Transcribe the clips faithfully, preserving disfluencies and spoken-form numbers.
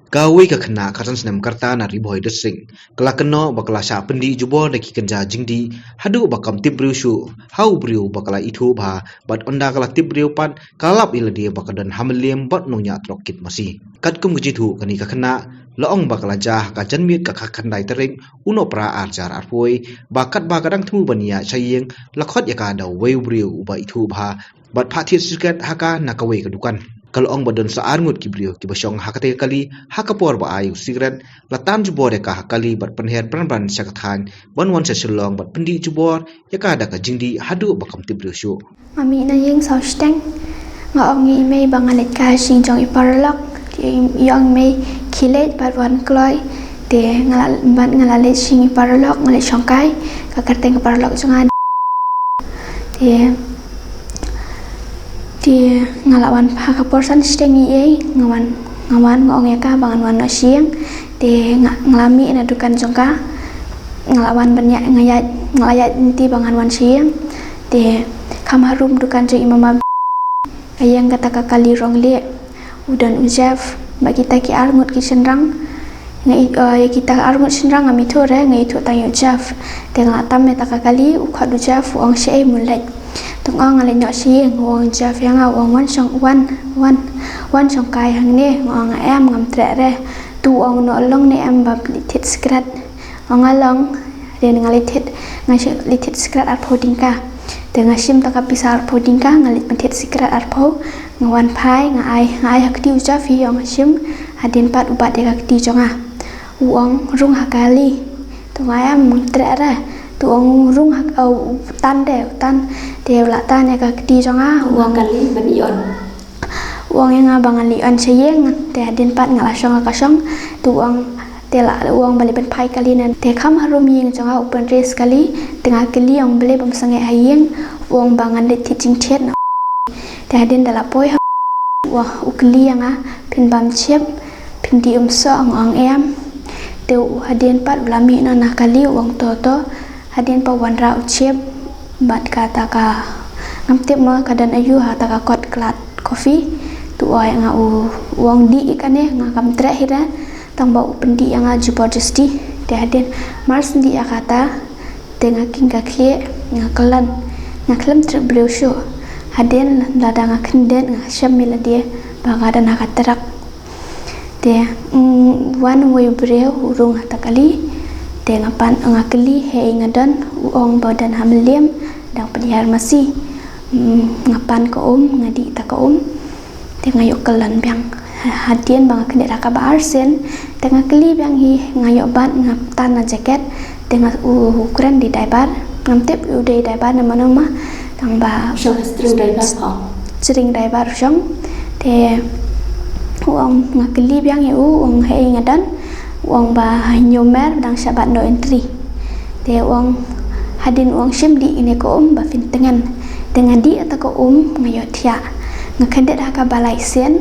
Kawei ka khynnah khatsan snem ka rta na Ri Bhoi District ka la kynnoh ba ka la shah pyndih jubor da ki kynja jingdih haduh ba kam tip briew shuh ha u briew ba ka la ithuh bha, bad ynda ka la tip briew pat ka lap ïa lade ba ka don ha mylliem bad nongñiah trok kit masi. Katkum ka jingithuh kane ka khynnah la ong ba ka la jia ha ka janmiet ka khatkhyndai tarik u Nohprah ar hajar arphew wei, ba katba ka dang thmu ban ïaid sha ïing la khot ïa ka da uwei u briew uba ithuh bha bad phah thied sikret ha ka na kawei ka dukan. Ka la ong ba don sa arngut ki briew kiba shong ha katei ka kali ha ka por ba ai u sikret, la tan jubor ïa ka ha kali bad pynher bran bran sha ka thaiñ ban wan sha Shillong bad pyndih jubor ïa ka da ka jingdih haduh ba kam tip briew shuh. Nga mih na ïing saw shiteng. Nga ong ïa i mei ba nga leit kai ha shnong jong i paralok. Te i ong i mei, khie leit bad wan kloi. Te nga la, bad nga la leit sha ïing i paralok, nga leit shongkai. Ka kyrteng ka paralok jong nga. Te, te nga la wan ha ka por san shiteng eiei, nga wan, nga wan, nga ong ïa ka ba ngan wan noh sha ïing. Te nga, nga la mih na dukan jong ka. Nga la wan ban ïaid, nga ïaid, nga la ïaid lynti ba ngan wan sha ïing. Te kham harum dukan jong i mama. Ka ïeng kata ka kali rong lieh. U don u Jeff, bad kita ki arngut ki shynrang. Nga i, eh, ïa kita arngut shynrang ngam ithuh re, nga ithuh tang ïa u Jeff. Te nga la tam ïa kata ka kali, u khot u Jeff, u ong shaei mo leit. Te nga ong nga leit noh sha ïing, u ong u Jeff ïa nga, u ong wan shong, wan, wan, wan shongkai hangne, nga ong nga em, ngam treh re. Te u ong noh long ne em ba leit thied sikret. Nga ong nga long, te nga leit thied, nga shi-, leit thied sikret arphew tyngka. Te nga shim kata ka pisa arphew tyngka, nga leit pynthik sikret arphew, nga wan phai, nga ai, nga ai ha kti u Jeff hi, ong nga shim, hadien pat u bat ïa ka kti jong nga. U ong rung ha kali. Te nga em, treh re. Te u ong rung ha, u tan de, u tan. Te u la tan ïa ka kti jong nga, u ong kali ban ïoh. U ong ïa nga ba ngan leit ïoh sha ïing, te hadien pat nga la shong ha ka shong, te u ong, te la, u ong balei ban phai kali na, te kham harum ïing jong nga u pynres kali, te nga kylli ong balei bym sangeh ha ïing, u ong ba ngan leit thied jingthied na. Te hadien da la poi ha, u ong, u kylli ïa nga, phin bam chip, phin dih um soh, nga ong em. Te u hadien pat u la mih noh na kali, u ong to to, hadien pat u wanrah u chip, bad kata ka, ngam tip mo ka don aïu ha kata ka kot klat coffee. Te u ong ïa nga u, u ong dih ïa kane, nga kam treh hi re, tang ba u pyndih ïa nga jubor justi. Te hadien mar shu dih ïa kata, te nga kheiñ ka khlieh, nga kyllon, nga khlem treh briew shuh. Hadien lada nga khyndiat nga shem ïa lade ba nga don ha ka trek. Te, mm, wan uwei u briew u rung ha kata ka kali. Te nga pan, nga kylli haei nga don, u ong ba u don ha mylliem, dang pynhiar masi. Mm, nga pan ka um, nga dih kata ka um. Te nga ïoh kyllon biang. Ha-, hadien ba nga khyndiat ha kaba arsien, te nga kylli biang hi, nga ïoh bat, nga tan na jaket. Te nga u, u kren dei driver. Ngam tip u dei driver ne mano ma. Tang ba shong string driver ha. String driver shong. Te u ong nga kylli biang ïa u, u ong haei nga don. U ong ba ha Hynñiewmer dang shah bat no entry. Te u ong hadien u ong shim dih ine ka um ba phin tngen. Te nga dih kata ka um nga ïoh thiah. Nga khyndiat ha kaba lai sien.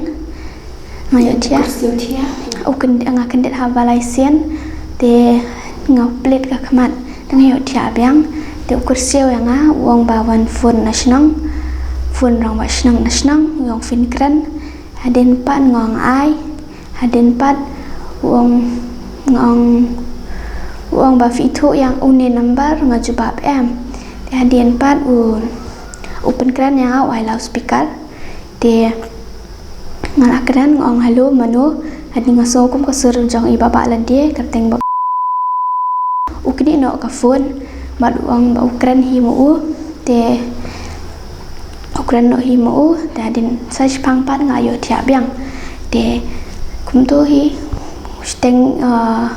Nga ïoh thiah. U kyn-, nga khyndiat ha ba lai sien. Te nga plie ka khmat. Te nga ïoh thiah biang. Te u kyrsiew ïa nga, u ong ba wan phone na shnong. Phone rangbah shnong na shnong, u ong phin kren. Hadien pat nga ong ai. Hadien pat u ong, nga ong, u ong ba phi ithuh ïa une number, nga jubab em. Te hadien pat u, u pynkren ïa nga, u ai loudspeaker. Te nga la kren, nga ong hello mano, hadien nga sngew kum ka sur jong i Bah Bah lade, kyrteng Bah. U knieh noh ka phone, bad u ong ba u kren hi ma u, te u kren noh hi ma u, te hadien sa shiphang pat nga ïoh thiah biang. Te kumto hi, shiteng, ah,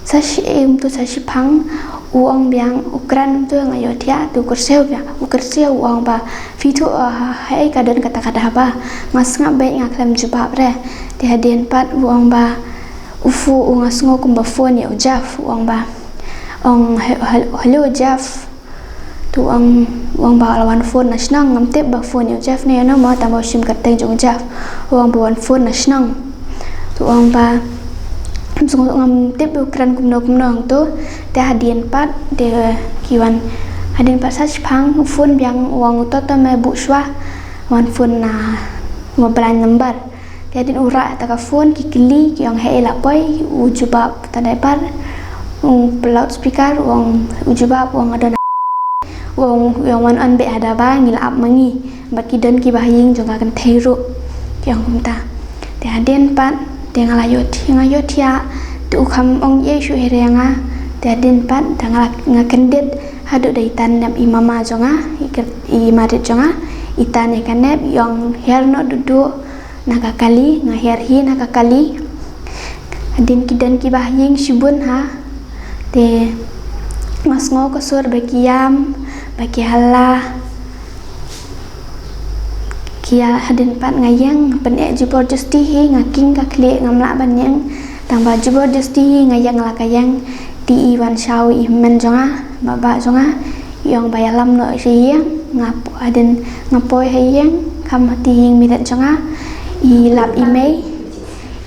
Sa shi, em, to sa shiphang, u ong biang, u kren to nga ïoh thiah, to u kyrsiew biang, u kyrsiew u ong ba, phi ithuh, ah, ha, haei ka don kata ka dhaba, nga sngap beit nga khlem jubab re. Te hadien pat u ong ba, u pho-, u nga sngew kumba phone ïa u Jeff, u ong ba, ong, he-, he-, hello Jeff. To u ong, u ong ba la wan phone na shnong, ngam tip ba phone ïa u Jeff ne ïa no mo, tang ba u shim kyrteng jong u Jeff. U ong ba wan phone na shnong. To u ong ba, ngam tip u kren kumno kumno hangto. Te hadien pat, te ki wan, hadien pat sa shiphang, phone biang, u ong to to me buh shuwa. Wan phone na, mo blind number. Te hadien u rah ïa kata ka phone, ki kylli, ki ong, "Haei la poi?" U jubab, ta dai pat, u pynlut speaker, u ong, u jubab, u ong, "Nga don ha," u ong, u ong, "Wan on beit ha daba, ngi la ap ma ngi. Bad ki don kiba ha ïing jong ka kynthei ruh," ki ong kumta. Te hadien pat, te nga la ïoh thiah, nga ïoh thiah, te u kham ong ei ei shuh hi re ïa nga. Te hadien pat, te nga la, nga kyndit haduh da i Tan, nep i mama jong nga, i ker-, i marit jong nga, i Tan ïa ka nep, i ong, "Hiar noh duh duh na ka kali." Nga hiar hi na ka kali. Hadien ki don kiba ha ïing shibun ha. Te nga sngew ka sur ba ki ïam, ba ki halla. Ki ïa, hadien pat nga ïeng, pyneh jubor justi hi, nga king ka khlieh, ngam lah ban ïeng. Tang ba jubor justi hi nga ïeng la ka ïeng. Te i wan shaw i hynmen jong nga, baba jong nga, i ong ba ïalam noh sha ïing. Nga po-, hadien nga poi ha ïing, kham ha te ïing miet jong nga, i lap i mei,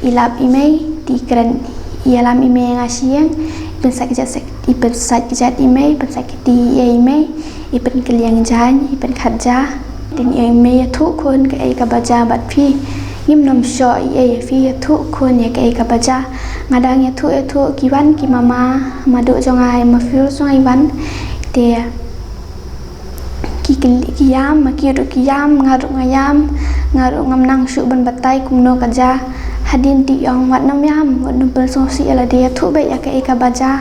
i lap i mei, te i kren, i ïalam i mei ïa nga sha ïing, i pynsait kjat, i pynsait kjat i mei, i pynsait kti ïa i mei, i pynkylliang jaiñ, i pynkhat ja. Te i ong, "Mei, ïathuh khun kaei kaba jia bad phi. Ngim nym shoh ei ei ïa phi, ïathuh khun ïa kaei kaba jia." Nga dang ïathuh, ïathuh, ki wan ki mama, ma duh jong nga, ma phi ruh jong nga i wan. Te ki kylli, ki ïam, ma ki ruh ki ïam, nga ruh nga ïam, nga ruh ngam nang shuh ban batai kumno ka jia. Hadien te i ong, "Wat nym ïam, wat nym pynsngewsih ïa lade, ïathuh beit ïa kaei kaba jia."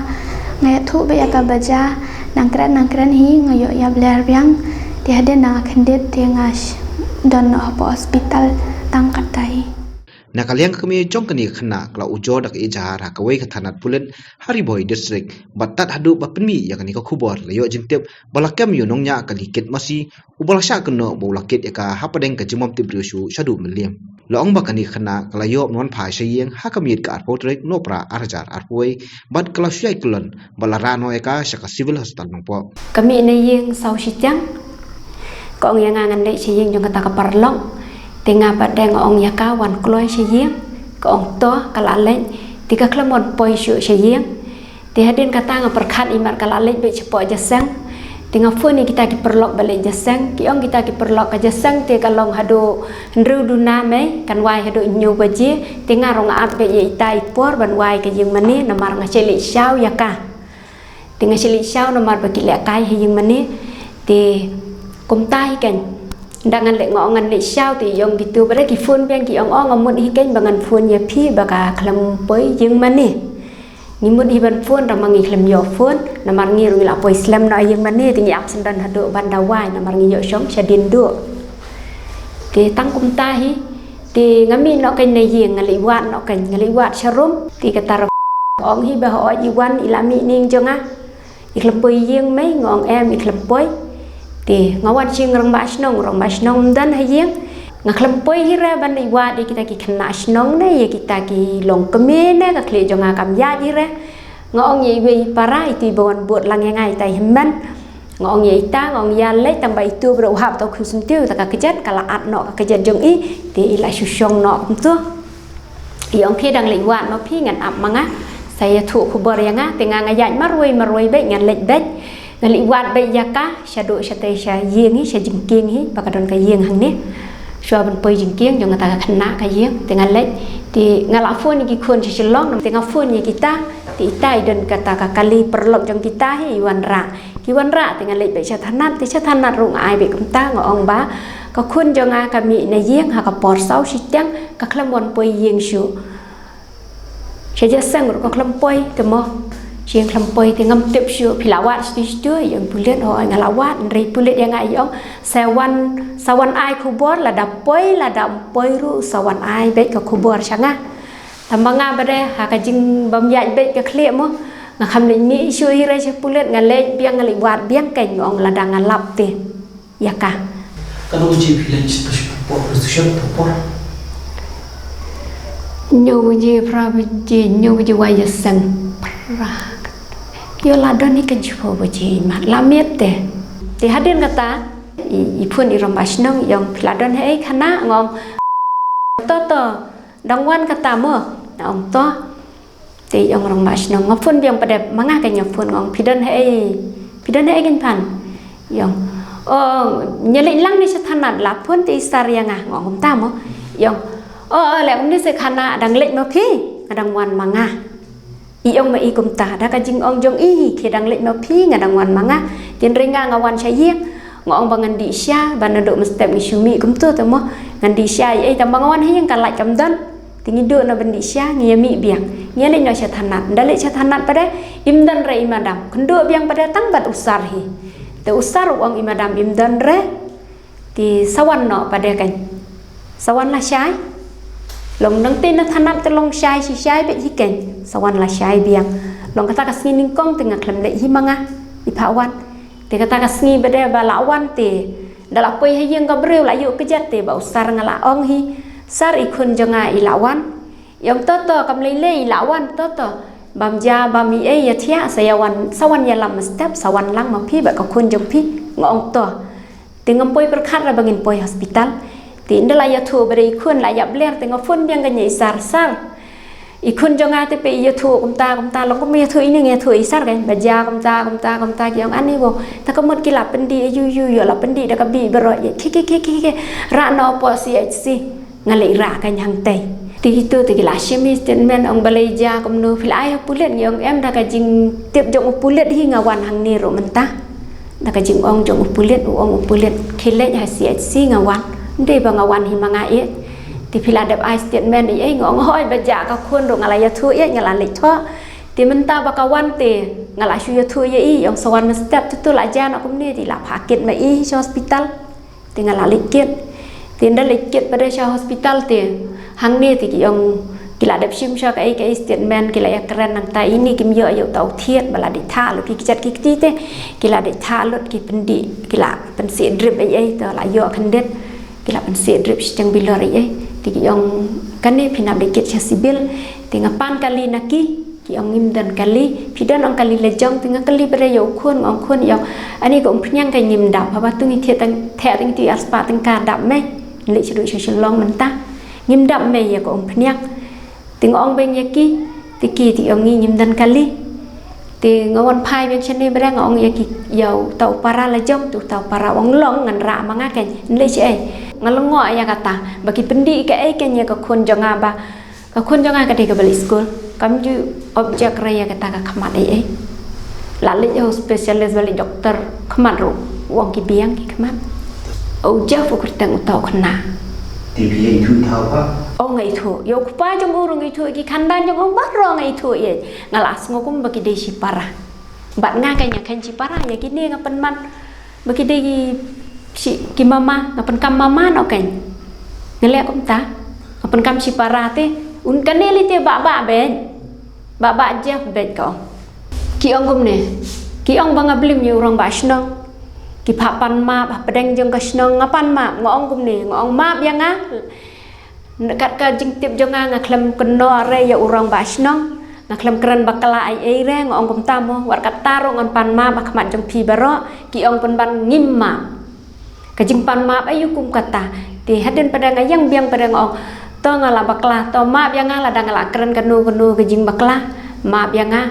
Nga ïathuh beit ïa kaba jia, nang kren, nang kren hi, nga ïoh ïap ler biang. Te hadien da nga kyndit, te nga sh-, don noh hapoh hospital tang katta hi. Na ka liang ka kmie jong kane ka khynnah ka la ujor da ka ijazah ha kawei ka thanat pulit ha Ri Bhoi District, bad tad haduh ba pynmih ïa kane ka khubor la ïoh jingtip ba la kem ïa u nongñiah kali kit masi, uba la shah kynnoh ba u la kit ïa ka hapdeng ka jingbym tip briew shuh shaduh mynliem. La ong ba kane ka khynnah ka la ïoh ban wan phai sha ïing ha ka miet ka arphew tarik Nohprah ar hajar arphew wei, bad ka la shu ïaid kyllon bad la rah noh ïa ka sha ka Civil Hospital Nongpoh. Ka mih na ïing saw shiteng, ka ong ïa nga ngan leit sha ïing jong kata ka paralok. Te nga pat de nga ong ïa ka wan kloi sha ïing, ka ong to, ka la leit. Te ka khlem wan poi shuh sha ïing. Te hadien kata nga pyrkhat imat ka la leit beit shapoh jingïaseng. Te nga phone ïa kita ki paralok ba leit jingïaseng. Ki ong kita ki paralok ka jingïaseng te ka long haduh hynriew duna mei, kan wai haduh hynñiew baje. Te nga ruh nga ap beit ïa ita i por ban wai ka ïing mane, namar nga shu leit shaw ïa ka. Te nga shu leit shaw namar ba ki lehkai ha ïing mane. Te kumta hi keiñ. Ynda ngan leit, nga ong ngan leit shaw, te i ong kito ba dei ki phone biang, ki ong, "Oh, nga mut hi keiñ ba ngan phone ïa phi ba ka khlem poi ïing mane." Ngi mut hi ban phone, tang ba ngi khlem ïoh phone, namar ngi ruh ngi la poi slem noh ïing mane, te ngi ap syndon haduh ban da wai, namar ngi ïoh shong shadien duh. Te tang kumta hi, te nga mih noh keiñ na ïing, nga leit wad noh keiñ, nga leit wad sharum, te kata ruh ka ong hi ba hooid i wan, i la mih ning jong nga. I khlem poi ïing mei, nga ong em, i khlem poi. Te nga wan sha ïing rangbah shnong, rangbah shnong ym don ha ïing. Nga khlem poi hi re ban leit wad ïa kita ki khynnah shnong ne ïa kita ki longkmie ne, ka khlieh jong nga kam ïaid hi re. Nga ong ïa iwei i para, itu ba wan bud lang ïa nga, ita i hynmen. Nga ong ïa ita, nga ong ïa leit, tang ba itu ba u hap ta u khun syntiew, ta ka kjat, ka la at noh ka kjat jong i, te i la shu shong noh kumto. I ong phi dang leit wad noh phi, ngan ap ma nga. Sa ïathuh khubor ïa nga, te nga nga ïaid marwei marwei beit, ngan leit beit. Nga leit wad beit ïa ka shaduh shatei sha ïing hi, sha jingkieng hi, ba ka don ka ïing hangne. Shuwa ban poi jingkieng jong kata ka khynnah ka ïing, te nga leit. Te nga la phone ïa ki khun sha Shillong, te nga phone ïa kita, te ita i don kata ka kali paralok jong kita hi, i wanrah. Ki wanrah, te nga leit beit sha thanat, te sha thanat ruh nga ai beit kumta, nga ong ba ka khun jong nga ka mih na ïing ha ka por saw shiteng, ka khlem wan poi ïing shuh. Sha jingïaseng ruh ka khlem poi, te mo. Sha ïing khlem poi, te ngam tip shuh, phi la wad shatu shatu, i ong pulit, hooid nga la wad, hynrei pulit ïa nga i ong, sa wan, sa wan ai khubor, lada poi, lada ym poi ruh, sa wan ai beit ka khubor sha nga. Tang ba nga ba dei, ha ka jingbym ïaid beit ka khlieh mo. Nga kham leit mih shuh hi re sha pulit, nga leit biang, nga leit wad biang keiñ, nga ong lada nga lap te ïa ka. Katno baje phi leit sha por, sha por? Hynñiew baje, phra baje, hynñiew baje wai ïaseng. Phra. Ïoh la don hi keiñ shiphew baje, imat la miet te. Te hadien kata, i, i phone i rangbah shnong, i ong phi la don haei khynnah, nga ong to to. Dang wan kata mo, nga ong to. Te i ong rangbah shnong, nga phone biang pat de ma nga keiñ, nga phone, nga ong phi don haei, phi don haei keiñ phan. I ong, oh, ngi leit lang ne sha thanat, la phone te i sar ïa nga, nga ong kumta mo. I ong, O, leh kumne se khana, dang leit ma phi, nga dang wan ma nga. I ong ma i kumta, da ka jingong jong i, khie dang leit ma phi, nga dang wan ma nga. Tynrai nga nga wan sha ïing, nga ong ba ngan dih sha, ba naduh mynstep ngi shu mih kumto te mo. Ngan dih sha, i ei tang ba nga wan ha ïing ka lait kam don. Te ngi duh na ban dih sha, ngi ïa mih biang. Ngi ïa leit noh sha thanat, nda leit sha thanat pat de, im don re i madam. Kynduh biang pat de tang bad u sir hi. Te u sir u ong i madam im don re. Te sa wan noh pat de kan. Sa wan lashai. Long nangta na thanat te long shai shi shai bad hi kan. Sa wan lashai biang. Long kata ka sngi nyngkong te nga khlem leit hi ma nga. I phah wan. Te kata ka sngi bad de ba la wan te. Da la poi ha ïing ka briew la ïoh kjat te ba u sir nga la ong hi. Sir i khun jong nga i la wan. I ong to to kam lei lei i la wan to to. Bam ja bam i ei ïa thiah sa ïa wan sa wan ïalam mynstep sa wan lang ma phi bad ka khun jong phi nga ong to. Te ngam poi pyrkhat ra ba ngin poi hospital. Te ynda la ïathuh ba dei i khun la ïap ler te nga phone biang ka ïa i sir sir. I khun jong nga te phi ïathuh kumta kumta long kum ïathuh ine ïathuh i sir kan ba ja kumta kumta kumta ki ong ani bo. Ta ka mut ki la pyndih yu yu yu la pyndih da ka bi bro ïa ki ki ki ki ki. Ra no po C H C. Nga leit rah ka hangtei. Te kito te ki la shim i statement ong balei ja kumno phi la ai ha pulit ngi ong em da ka jingtip jong u pulit hi nga wan hangne ruh mynta. Da ka jingong jong u pulit u ong u pulit khie leit ha C H C nga wan. Ndei ba nga wan hi ma nga ïeit. Te phi la dep ai statement ïa i nga ong hoi ba ja ka khun ruh nga la ïathuh ïeit nga la leit thoh. Te mynta ba ka wan te nga la shu ïathuh ïa i ong sa wan mynstep te tu la ja na kumne te la phah kit ma i sha hospital. Te nga la leit kit. Te ynda leit kit pat de sha hospital te hangne te ki ong ki la dep shim sha kaei kaei statement ki la ïa kren nangta ine kim ïoh ïa uta u thied ba la dei thah lut ki kjat ki kti te ki la dei thah lut ki pyndih ki la pynsih drip ei ei te la ïoh khyndiat ki la pynsih drip shi jong bilor ei ei te ki ong kane phi nap dei kit sha civil te nga pan kali na ki. Ki ong ngim don kali, phi don ong kali la jong, te nga kali bad ïa u khun, nga ong khun ïa u. Ani ka umphniang ka ngim dap, haba tu ngi thiah tang, thiah tang tu arspah tang ka dap mei. Leit sha duk sha Shillong mynta. Ngim dap mei ïa ka umphniang. Te nga ong beng ïa ki, te ki te ong ngi ngim don kali. Te nga wan phai beng shane bad nga ong ïa ki ïa u ta u para la jong, tu ta u para ong long ngan rah ma nga kein. Leit sha ei. Nga lyngngoh ïa kata, ba ki pyndih kaei kein ïa ka khun jong nga ba Ka khun jong nga ka dei kaba leit skul. Kam ju object re ïa kata ka khmat ei ei. La leit ïa u specialist ba leit doktor khmat ruh. U ong ki biang ki khmat. U Jeff u kyrteng uta u khynnah. Te phi ïa ithuh thaw ba? O nga ithuh. Ïa u kpa jong u ruh nga ithuh, ki khandan jong u baroh nga ithuh ïa. Nga la sngew kum ba ki dei shipara. Bad nga ka ïa khein shipara ïa kine nga pynman. Ba ki dei ki shi, ki mama, nga pyndonkam mama noh kein. Nga leh kumta. Nga pyndonkam shipara te. Un kane lei te bah bah beit. Bah bah Jeff beit ka ong. Ki ong kumne. Ki ong ba nga blim ïa u rangbah shnong. Ki phah pan map hapdeng jong ka shnong nga pan map nga ong kumne. Nga ong map ïa nga. Kat ka jingtip jong nga nga khlem kynnoh re ïa u rangbah shnong, nga khlem kren bakla ei ei re, nga ong kumta mo, wat kata ruh ngan pan map ha khmat jong phi baroh, ki ong pynban ngim map. Ka jingpan map aïu kum kata, te hadien pat de nga ïeng biang pat de nga ong, to nga la bakla, to map ïa nga lada nga la kren kano kano ka jingbakla, map ïa nga.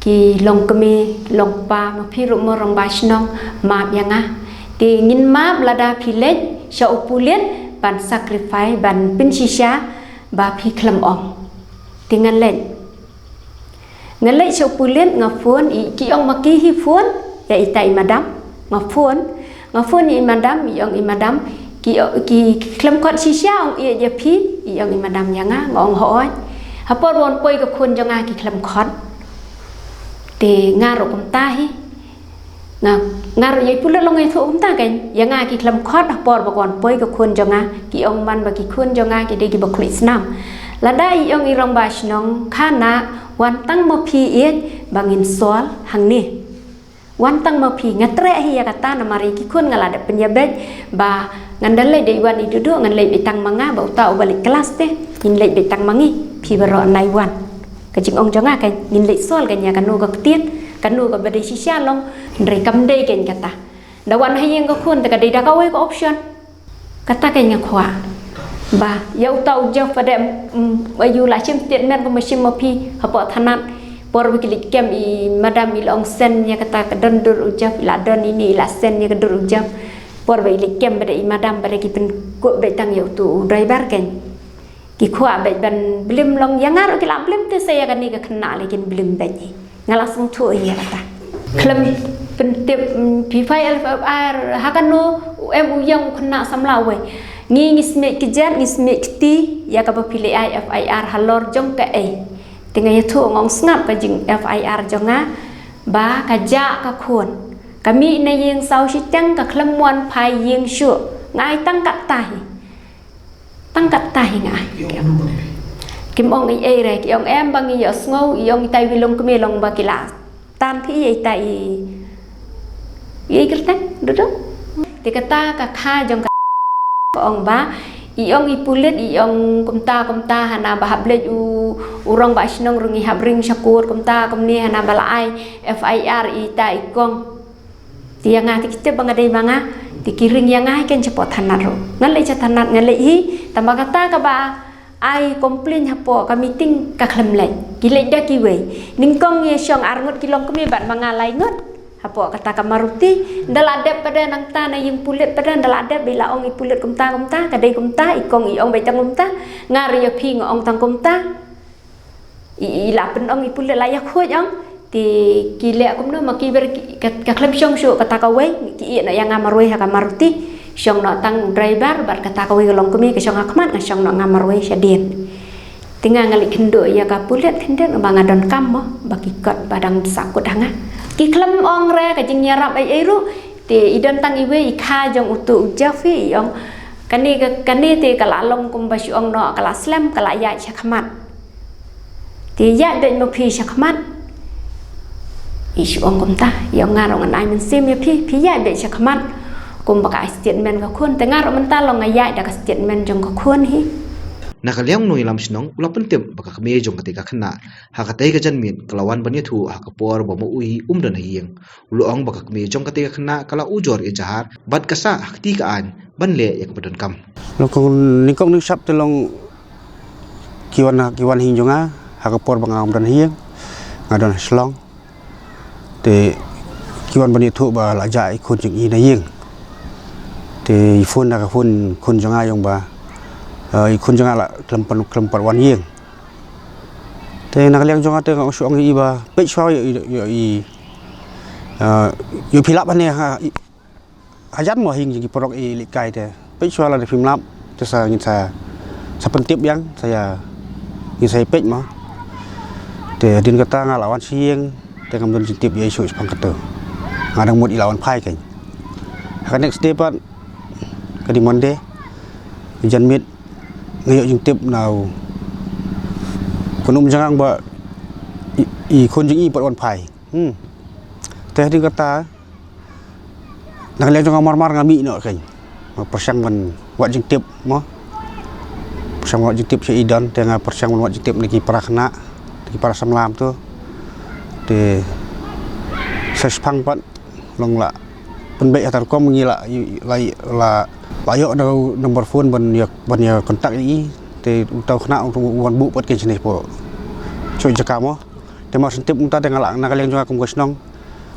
Ki long kmie, long kpa, ma phi ruh mo rangbah shnong, map ïa nga. Te ngin map lada phi leit sha u pulit ban sacrifice ban pynshisha ba phi khlem ong. Te ngan leit. Ngan leit sha u pulit nga phone i ki ong ma ki hi phone ïa ita i madam. Nga phone, nga phone ïa i madam, i ong i madam ki ki khlem khot shisha ong ïeit ïa phi, i ong i madam ïa nga, nga ong hooid. Ha por ba wan poi ka khun jong nga ki khlem khot. Te nga ruh kumta hi. Nga, nga ruh ïa i pulit long ïa i thuh kumta kein. Ïa nga ki khlem khot ha por ba ka wan poi ka khun jong nga. Ki ong man ba ki khun jong nga ki dei kiba khluit snam. Lada i ong i rangbah shnong khana wan tang ma phi ïeit ba ngin sol hangne. Wan tang ma phi nga treh hi ïa kata namar ïa ki khun nga la dep pynïabeit ba ngan da leit da i wan i duh duh ngan leit beit tang ma nga ba uta uba leit klas te ngin leit beit tang ma ngi phi baroh nai wan. Ka jingong jong nga kein ngin leit sol kein ïa kano ka ktien kano kaba dei shisha long hynrei kam dei kein kata. Da wan ha ïing ka khun te ka dei da kawei ka option. Kata kein nga kwah ba ïa uta u Jeff pat de, mm, aïu la shim statement kumba shim ma phi hapoh thanat. Por ba ki leit kem i madam i la ong send ïa kata ka don dur u Jeff i la don ine i la send ïa ka dur u Jeff. Por ba i leit kem pat de i madam pat de ki pynkup beit tang ïa utu u driver kein. I kwah bad ban blim long ïa nga ruh ki la blim te sa ïa kane ka khynnah lei kin blim bad i. Nga la sngewthuh ïa kata. Khlem pyntip, mm, phi file F I R ha kano, u em u ïeng u khynnah samla wei. Ngi ngi smiej kjat, ngi smiej kti ïa kaba phi leh ai F I R halor jong kaei. Te nga ïathuh nga ong sngap ka jing F I R jong nga ba ka jah ka khun. Ka mih na ïing saw shiteng ka khlem wan phai ïing shuh. Nga ai tang katta hi. Tang katta hi nga ai. Kim ong ei ei re, ki ong em ba ngi ïohsngew, i ong itai wi long kmie long ba ki la tan phi ei itai i. Ei kyrteng, dudo. Te kata ka kha jong ka ong ba i ong i pulit i ong kumta kumta hana ba hap leit u, u rangbah shnong ruh ngi hap ring sha kur kumta kumne hana ba la ai F I R ita i kong. Te ïa nga te ki tip ba nga dei ma nga, te ki ring ïa nga hi ken chapoh thanat ruh. Nga leit cha thanat nga leit hi, tang ba kata kaba ai complain hapoh ka meeting ka khlem leit. Ki leit da kiwei. Nyngkong ïa shong ar ngut ki long kmie bad ma nga lai ngut. Hapoh kata ka Maruti, nda la dep pat de nangta na ïing pulit pat de nda la dep ba i la ong i pulit kumta kumta, ka dei kumta, i kong i ong beit tang kumta, nga ruh ïa phi nga ong tang kumta. I, i la pynong i pulit la ïa khuid ong. Te ki leh kumno ma ki ber ki, ka, ka khlem shong shuh kata kawei, ki ïeh noh ïa nga marwei ha ka Maruti. Shong noh tang driver bad kata kawei ka long kmie ka shong ha khmat nga shong noh nga marwei shadien. Te nga nga leit kynduh ïa ka pulit khyndiat ba nga donkam mo ba ki kot ba dang sah kut ha nga. Ki khlem ong re ka jingïarap ei ei ruh. Te i don tang iwei i kha jong utu u Jaffi i ong. Kane ka, kane te ka la long kumba shu ong noh ka la slem ka la ïaid sha khmat. Te ïaid beit ma phi sha khmat. I shu ong kumta, i ong nga ruh ngan ai mynsiem ïa phi, phi ïaid beit sha khmat. Kumba ka ai statement ka khun, te nga ruh mynta long nga ïaid da ka statement jong ka khun hi. Na ka liang u nongïalam shnong u la pyntip ba ka kmie jong katei ka khynnah ha katei ka janmiet ka la wan ban ïathuh ha ka por ba ma u hi um don ha ïing. U la ong ba ka kmie jong katei ka khynnah ka la ujor ïa jahar bad ka sah ha kti ka aiñ ban leh ïa kaba donkam. Nyngkong, nyngkong nyngshap te long ki wan ha, ki wan ha ïing jong nga ha ka por ba nga um don ha ïing, nga don ha Shillong. Te ki wan ban ïathuh ba la jah i khun jong i na ïing. Te i phone da ka phone khun jong nga i ong ba, eh, i khun jong nga la khlem pan, khlem pat wan ïing. Te na ka liang jong nga te nga shu ong ïa i ba peit shuwa ïa, ïa, ïa i, eh, ïa phi lap hangne ha, i, hajan mo ha ïing jong ki paralok i leit kai te. Peit shuwa lada phim lap te sa ngin sa, sa pyntip biang sa ïa, ngin sa ïa peit mo. Te hadien kata nga la wan sha ïing te ngam don jingtip ïa i shuh shaphang kato. Nga dang mut i la wan phai kein. Ha ka next day pat ka dei Monday, janmiet nga ïoh jingtip na u kynum jong nga ba i, i khun jong i pat wan phai. Hmm. Te hadien kata na ka liang jong nga mar mar nga mih noh kein. Nga pyrshang ban wad jingtip mo. Pyrshang wad jingtip sha i don te nga pyrshang ban wad jingtip na ki para khynnah, na ki para samla to. Te sa shaphang pat long la pynbeit ha ta rukom ngi la, la, la, la ïoh na number phone ban ïa, ban ïa contact ïa i. Te uta u khynnah u wan buh pat kein shane hapoh shuh jaka mo. Te mar shen tip mynta te nga la na ka liang jong nga kum ka shnong,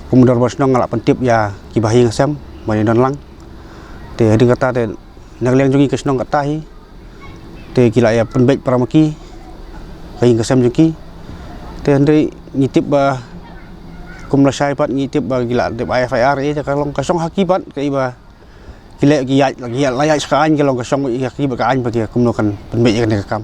kum u dorbar shnong nga la pyntip ïa ki bahaïing hasem ban ïa don lang. Te hadien kata te na ka liang jong ngi ka shnong kata hi te ki la ïa pynbeit para ma ki ka ïing ka sem jong ki. Te hynrei ngi tip ba kum lashai pat ngi tip ba ki la dep ai F I R, eh, te ka long ka shong ha ki pat ka i ba ki leh ki ïaid, la ki ïaid, la ïaid sha ka aiñ, ka long ka shong ha ki ba ka aiñ ba ki kumno kan pynbeit ïa kane ka kam.